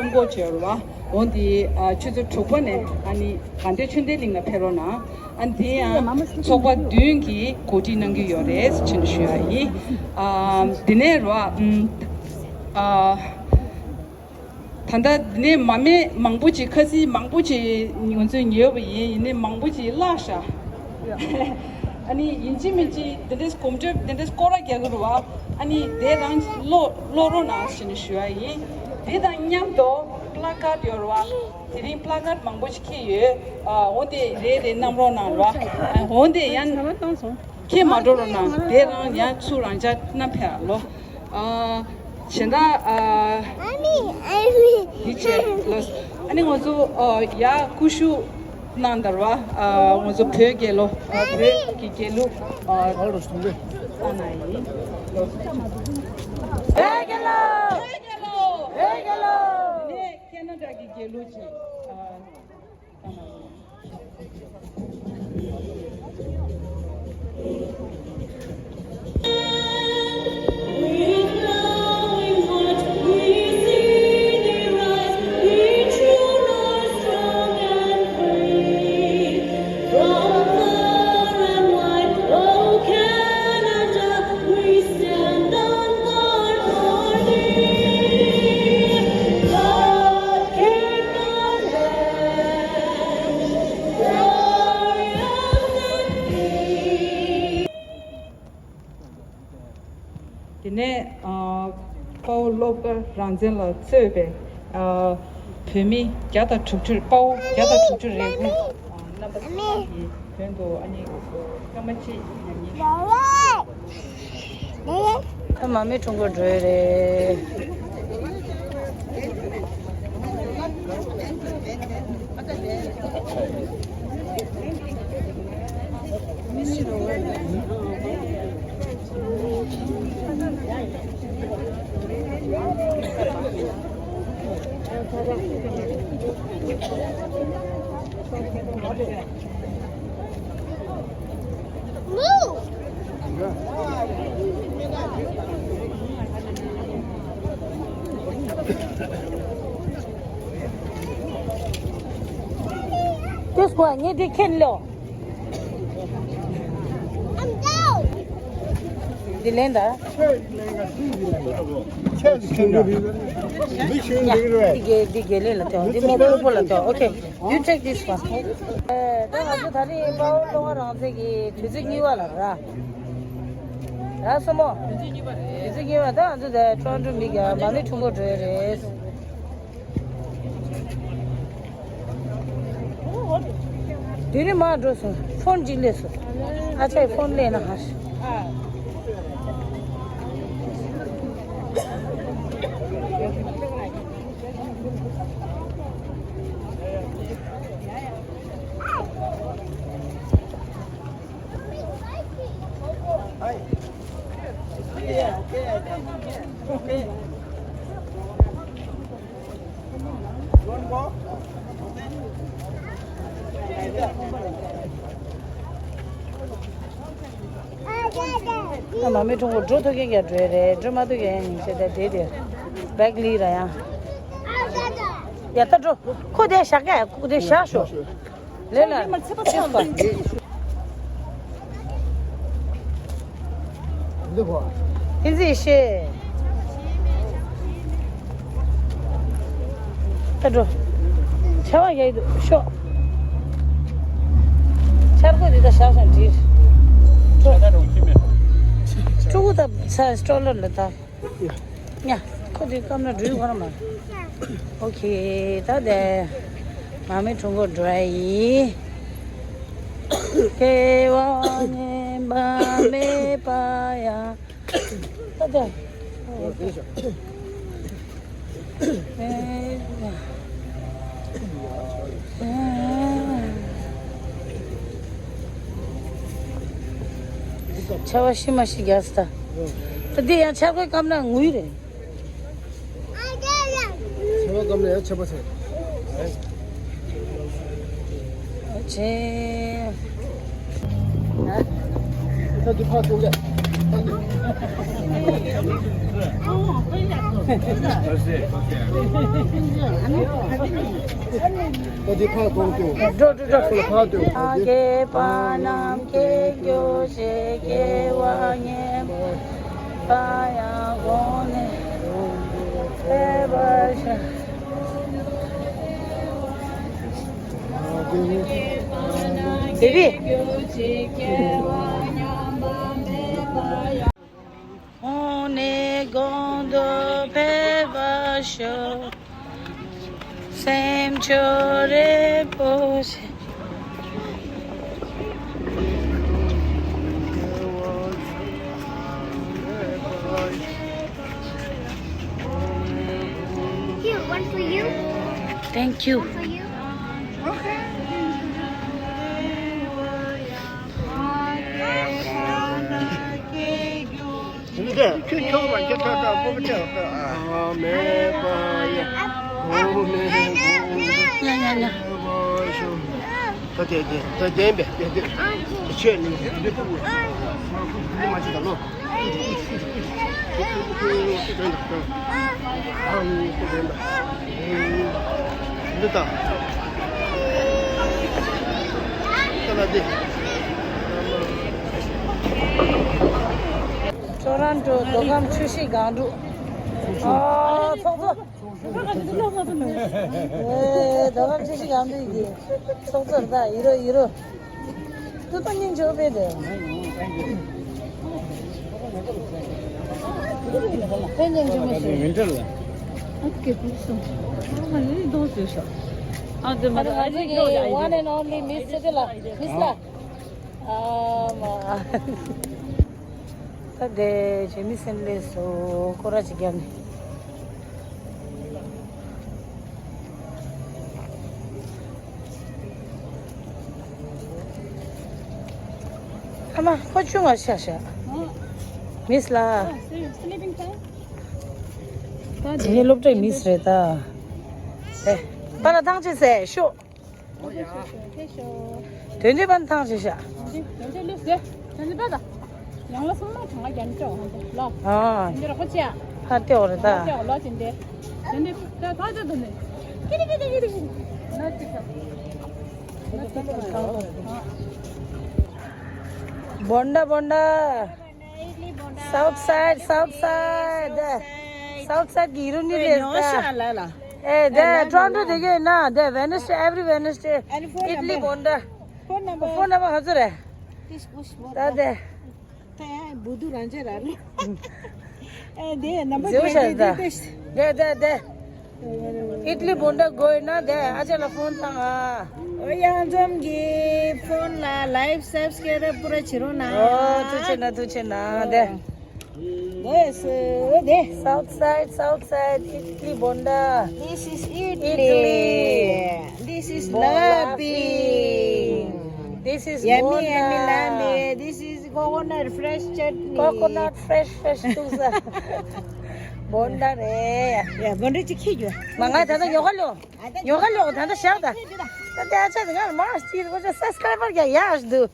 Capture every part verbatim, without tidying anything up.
ཀྲུང་གོ་བྱས་རེད་བ། འོ་འདི་ཨ་ཆུ་ཚོད་དྲུག་པ་ནས་ཨ་ནི་དགའ་ལྡན་ཆོས་ལྡན་གླིང་ལ་ཕེབས་རོགས་གནང་། ཨ་འདི་ཡང་ཚོགས་པ་བདུན་གྱིས་གོ་སྒྲིག་གནང་གི་ཡོད་རེད་ཅེས་ཞུ་ཡ་ཡིན། ཨ་འདི་ནས་རེད་བ། ཨ། ད་ལྟ་འདི་ནས་མ་རྨོས་མང་པོ་ཅིག་ཁ་སིལ་མང་པོ་ཅིག་ང་ཚོས་ཉོས་པ་ཡིན། ཡིན་ནའི་མང་པོ་ཅིག་བརླག་ཤག་ཨ་ནི་ཡིན་གཅིག་མིན་གཅིག་འདི་འདྲའི་གོམ་བགྲོད་འདི་འདྲའི་སྐོར་ར་རྒྱག་གི་རེད་བ། ཨ་ནི་དེ་རང་ཀློག་ཀློག་རོགས་གནང་ཞེས་ནས་ཞུ་ཡ་ཡིན། དེ་དང་མཉམ་དུ་པ་ལ་ཀར་ཡོད་རེད་བ། དེ་རིང་པ་ལ་ཀར་མང་པོ་ཞིག་འཁྱེར་ཡོད། ཨ་འོ་དེ་རེ་རེ་བསྣམས་རོགས་གནང་རེད་བ། འོ་དེ་ཡང་འཁྱེར་མ་འགྲོ་རོགས་གནང་། དེ་རང་ཡང་ཚུར་རང་འཇགས་བསྣམས་ཕེབས་ལོ། ཨ་གཞན་དག་ཨ་ཨ་མི་ཨ་མི་འདི་བྱས་ལོ། ཨ་ནི་ང་ཚོ་ཨ་ཡ་ཀུ་ཤུ་གནང་དར་བ། ཨ་ང་ཚོ་བོད་རྒྱལ་ལོ། ཨ་བོད་ཀྱི་རྒྱལ་གླུ་ཨ་བཏང་ན་ཡིན་ལོ། བོད་རྒྱལ་ལོ། བོད་རྒྱལ་ལོ། བོད་རྒྱལ་ལོ། ནས་ཁེ་ན་ཌ་གི་རྒྱལ་གླུ་བྱས། ཨ། དེ་ནས་ཨ་དཔའ་བོ་བློ་དཀར་རང་བཙན་ལགས་གཙོས་པའི་ཨ་བོད་མི་བརྒྱ་དང་དྲུག་ཅུ། དཔའ་བོ་བརྒྱ་དང་དྲུག་ཅུ་རེ་དགུ། ཨ་རྣམ་པ་ཚང་མ་གི་དོན་དུ་ཨ་ནི་སྐར་མ་གཅིག་ཉམས་ཉེས། ད་མ་རྨོས་ཁྲོམ་སྐོར་འགྲོ་ཡི་རེད། ཏུས་ཀོ་ངས་འདི་ཁྱེར་ལོ། འདི་ལེན་ད། འདི་གེ་འདི་གེ་ལེན་ལ་ཏོ། འདི་མོ་པོ་པོ་ལ་ཏོ། ཨོ་ཁེ། You take this one. ཨེ། ད་ང་ཚོ་ད་རེས་དཔའ་བོ་བློ་དཀར་རང་བཙན་གྱི་དུས་ཚོད་གཉིས་པ་ལ་ར། ར་སོ་མོ། དུས་ཚོད་གཉིས་པ་རེད། དུས་ཚོད་གཉིས་པ་ད་ང་ཚོ་ད་ཀྲོང་ཀྲུང་མི་ག་མ་རྨོས་ཁྲོམ་སྐོར་འགྲོ་ཡི་རེད། དེ་ནི་མ་འགྲོ་སོང་། ཕོན་གཅིག་སླེབས་སོང་། ཨ་ཅག་གི་ཕོན་སླེབས་ན་ཧ་ཤི། ཨ་མ་མི་ཁྲོམ་སྐོར་འགྲོ་ཐུབ་མཁན་གྱ་འགྲོ་ཡ་རེད། འགྲོ་མ་ཐུབ་མཁན་ཡང་ཉིན་ཤས་དེ་དེ་དེ་བེག་ལི་ར་ཡང་། ཡ་ད་འགྲོ། ཁོ་དེ་བཞག་ག་ཁོ་དེ་བཞག་ཤོག་ལེ་ལ། འདི་གོ། ཨིན་ཇི་ཤེས། ད་འགྲོ། ཆར་པ་ཡལ་འདུག་ཤོག་ཆར་གོས་འདི་ད་བཞག་ཤག་འགྲིལ། འགྲོ། ཕྲུ་གུ་ད་ས་སི་ཊོ་ལར་ལ་ད། ཉ། ཁོ་དེ་སྐམ་ན་འགྲུལ་གོ་ར་མ། ཨོ་ཁེ། ད་དེ། མ་མི་ཁྲོམ་སྐོར་འགྲོ་ཡ་ཡིན། ཁེ་བ་ཉེ་བ་མེ་པ་ཡ། ད་དེ། ཆར་པ་ཤི་མ་ཤི་རྒྱག་སི་ད། ད་འདི་ཡང་ཆར་གོས་སྐམ་ན་ངུས་རེད། ཆར་པ་སྐམ་ན་ཡང་ཆར་པ་ཟེར། ཨ་ཆེ། ད་འདི་ཕར་སོང་གས། འགྲོ་འགྲོ་འགྲོ། ཕར་འགྲོ། ཨ་རྒས་པ་རྣམས་སྐྱེ་རྒྱུ་བྱེད། སྐྱེ་བ་ངན་པ་ཡང་གོང་ནས་འཕེལ་བར་བྱ། བེ་བི། གོང་ནས་གོང་དུ་འཕེལ་བར་ཤོག། སེམས་མཆོག་རིན་པོ་ཆེ། Here, one for you. Thank you. One for you. Okay. ཊོ་རོན་ཊོ་མདོ་ཁམས་ཆུ་བཞི་སྒང་དྲུག་ཨ་ཚོགས་གཙོ། ཨེ་མདོ་ཁམས་ཆུ་བཞི་སྒང་དྲུག་གི་ཚོགས་གཙོ་རེད་ད། ཡི་རོ་ཡི་རོ། ཏུ་ཏུ་སྙིང་རྗེ་པོ་དཔེ་དེ། དཔེ་སྙིང་རྗེ་མོ་ཞིག་ཨ་ཀེ་པུ་སོ། ཨ་མ་ལེ་དོ་ཟེར་ཤག་ཨ་དེ་མ་རེད། ཨ་ནི་གི་one and only Miss ཚེ་ལ། Miss ལ། ཨ་མ། ད་དེ་ཇེ་མི་སན་ལས་སོ་སྐོར་ར་ཅིག་བརྒྱབ་ནས། ཨ་མ་ཁོ་ཆུང་བ་ཤ་ཤ། Miss ལ། ཨ་སི་ལི་པིང་ཊ་ཡིམ། ད་དེ་ངའི་སློབ་གྲྭའི་Miss རེད་ད། དེ་པ་ལ་ཐང་ཆད་ཟེར་ཤོག་དོན་དུ་པ་ཐང་ཆད་ཤག་དོན་དུ་ལུས་ཟེར། དོན་དུ་པ་ད། ཡང་ལ་སོང་ན་གང་ལ་རྒྱན་ཅོག་ཧང་ལ། ཨ། འདི་ར་ཁོ་ཅི་ཡ། ཕར་ལྟེ་བ་རེད་ད། ལྟེ་བ་ལོ་ཅན་དེ། དོན་དུ་ད་ད་ད་དོན་དུ། ཀི་རི་ཀི་རི་ཀི་རི། ན་ཅི་ཤག་ན་ཅི་ཤག་བོན་ཌ་བོན་ཌ། South side, South side. South side གི་ཡི་རུ་ནི་རེད་ད། ཨེ་དེ་ཊོ་རོན་ཊོ་དེ་གའི་ན་དེ་Wednesday, every Wednesday. Italy བོན་ཌ། Phone number ག་ཚོད་རེད། ད་དེ། ད་ཡང་བུ་དུ་རང་ཅེ་ར་ལ། ཨེ་དེ་number ཟེར་བ་ཤ་ད། དེ་དེ་དེ། Italy བོན་ཌ་དགོས་ན་དེ་ཨ་ཅག་ལ་ཕོན་བཏང་ཨ། ཨོ་ཡང་འཛོམས་ཀྱི་ཕོན་ལ་live subscribe པུ་ར་བྱེད་རོགས་གནང་། ཨོ་ཐུགས་རྗེ་ཆེ་གནང་ཐུགས་རྗེ་ཆེ་གནང་དེ། Yes, uh, there. South side, South side, Italy བོན་ཌ། This is Italy. Italy. This is Bon lapin. Lapin. This is yummy, yummy lamb. This is coconut fresh chutney. Coconut fresh, fresh ཏུག་ས། བོན་ཌ་རེད། ཡ་བོན་ཌ་ཅིག་ཁྱེར་རྒྱུ། མ་ང་ད་ལྟ་ཉོ་ག་ལོ། ཉོ་ག་ལོག་ད་ལྟ་ཞག་ད། ད་ལྟ་ཨ་ཅག་དེ་ང་མར་སི་ཊི་ལ་ཁོ་ཚོ་སབ་སི་ཀ་རའི་བར་རྒྱག་ཡག་ཞིག་འདུག་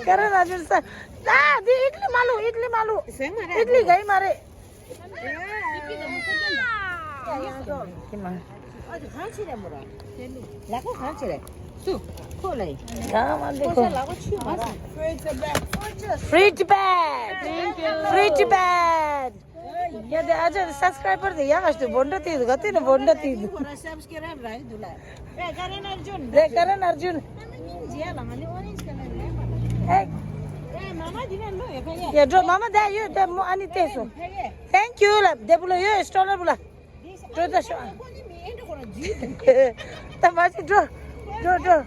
ཀ་ར་ན་ཇུན་ས། ད་འདི་ཨི་ཏི་ལི་མ་ལུག་ཨི་ཏི་ལི་མ་ལུག་ཨི་ཏི་ལི་ག་ཡི་མ་རེད། ཨ་ཅག་གང་ཆེ་རེད་མོ་ར། ལག་པ་གང་ཆེ་རེད། སུ། ཁོ་ལ་ཡིན། ཡང་མ་འདི་ཁོ། ལག་པ་ཆུ་མ་ར། Free Tibet. Thank you. Free Tibet. ཡ་དེ་ཨ་ཅག་སབ་སི་ཀ་རའི་བར་དེ་ཡག་ག་ཞིག་འདུག་བོན་ཌ་དེ་འདུག་ག་དེ་ནི་བོན་ཌ་དེ་འདུག་ཁོ་ར་སབ་སི་ཀ་རའི་བར་ར་འདུག་ལ། དེ་ཀ་རན་ཨར་ཇུན། དེ་ཀ་རན་ཨར་ཇུན། ཨེ། ཡ་འགྲོ་མ་མ་དེ་ཡོད་དེ་མོ་ཨ་ནི་བལྟས་སོང་། Thank you ལ་དེ་བུ་ལ་ཡོད་སི་ཊོ་ལར་བུ་ལ། འགྲོ་ད་ཤོག་ད་མ་ཤི་འགྲོ། འགྲོ་འགྲོ།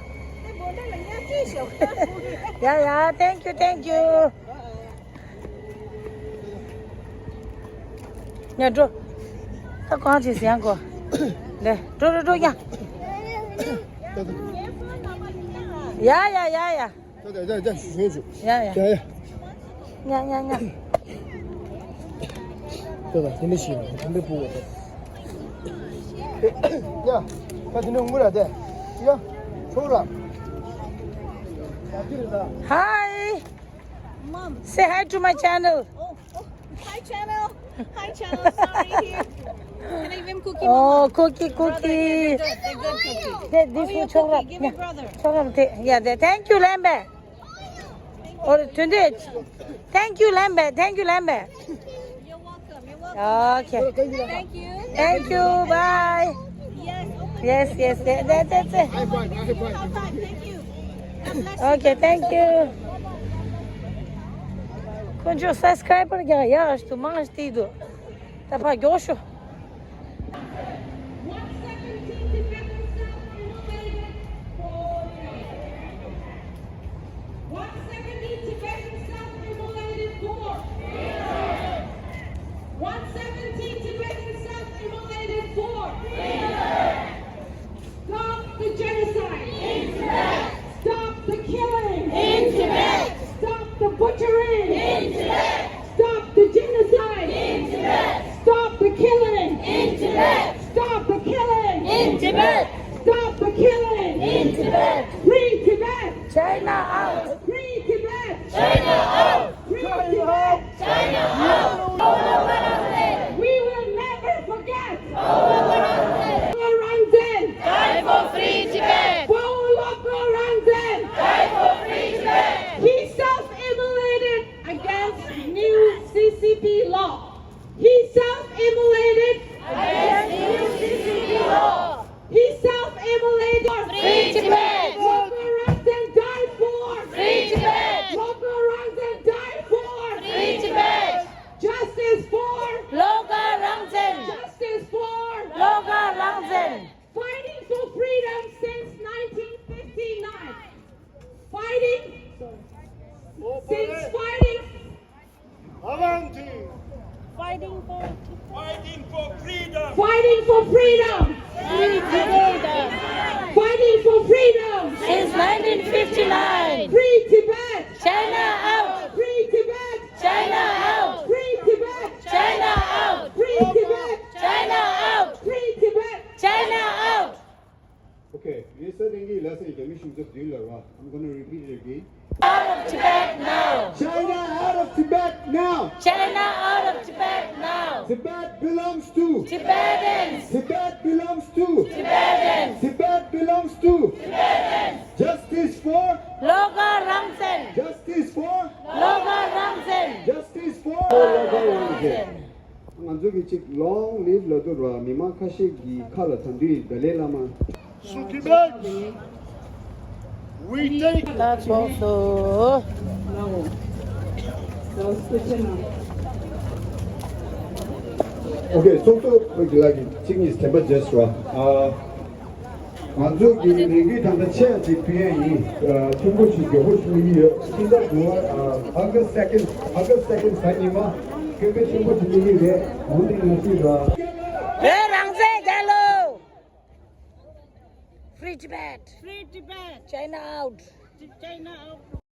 ཡ་ཡ། Thank you, thank you. ཡ་འགྲོ། ད་གང་བྱེད་ཟེར་ཡང་གོ། ལེ་འགྲོ་འགྲོ་འགྲོ་ཡ། ཡ་ཡ་ཡ་ཡ། ད་ད་ད་ད་ཞུ་ཞུ་ཞུ། ཡ་ཡ། ཡ་ཡ། ཉ་ཉ་ཉ། ད་ད་དེ་འདྲ་ཞིག་དེ་འདྲ་སྤུ་བ་ད། ཡ། ད་དེ་འདྲ་ངུ་ར་དེ། ཡ། ཆོག་ར། ད་དེ་རེད་ད། Hi. Mom. Say hi to my channel. Oh, Hi, channel. Hi, channel. Sorry, here. Can I give him cookie, Oh, Mama? Cookie, Brother, cookie. They're good. They're good cookie. They, this Oh, one, yeah, chokram. Cookie. Give me Yeah. Brother. Chokram, te-, yeah, they, thank you, Lambe. Or today. Thank you, Lambe. Thank you, Lambe. You're welcome. You're welcome. Okay. Thank you. Thank you. Bye. Yes, open Yes, it. Yes, that, that, that's it. High five, high five. High five. Thank you. God bless you. Okay, thank you. Koncho subscriber gya ya astu mang sti do. Ta pa gyo sho. One seventy Tibetans self-immolated for. One seventy Tibetans self-immolated for. Stop the genocide. Stop the killing. Stop the butchering. Stop the genocide. Stop the killing. Stop the killing. Stop the killing. Free Tibet. China out. Free Tibet. China out. Free Tibet. China out. We will never forget. Loko Rangzen. Die for free Tibet. Loko Rangzen. Die for free Tibet. He self-immolated against new C C P law. He self-immolated against new C C P law. He self-immolated. Free Tibet. Loko Rangzen died for. Free Tibet. Loko Rangzen died for. Free Tibet. Justice for. Loko Rangzen. Justice for. Loko Rangzen. Fighting for freedom since nineteen fifty-nine. Fighting. Since fighting. Avanti! Fighting for Fighting for freedom! Fighting for freedom! Free Tibet! Fighting for freedom! Since nineteen fifty-nine! Free Tibet! China out! Free Tibet! China out! Free Tibet! China out! Free Tibet! China out! Free Tibet! China out! Okay, ངས་ས་སྟེང་གི་ལ་སེ་རྒྱ་མི་ཤུགས་ཚབ་བདུན་ལ་ར། I'm gonna repeat it again. Out of Tibet now! China out of Tibet now! China out of Tibet now! Tibet belongs to Tibetans! Tibet belongs to Tibetans! Tibet belongs to Tibetans! Justice for Loko Rangzen! Justice for Loko Rangzen! Justice for Loko Rangzen! ང་ཚོ་གི་ཅིག་long live ལབ་དུས་ར་མི་མང་ཁ་ཤས་ཀྱི་ཁ་ལ་ད་དུང་ཌ་ལའི་བླ་མ། Sukibet! We take ད་ཚོགས་སོ། Okay, ཚོགས་གཙོ་བོད་ཀྱི་ལགས་ཀྱི་གཅིག་གཉིས་དྲན་པ་བརྗེད་སོང་བ། ང་ཚོ་གི་ལས་འགུལ་ད་ལྟ་ཆེ་བ་ཅིག་ཕུལ་ཡ་ཡིན། ཨ། ཐེངས་པོ་ཆེ་མགྱོགས་པོ་ཞིག་སླེབས་ཀྱི་ཡོད། ཕྱི་ཟླ་དགུ་པ། ཨ། August second, August second གཟའ་ཉི་མ་སྐད་འབོད་ཆེན་པོ་ཞིག་སླེབས་ཀྱི་རེད། འོང་དེ་ང་ཚོས་ར། བོད་རང་བཙན་རྒྱལ་ལོ། Free Tibet. Free Tibet. China out. China out.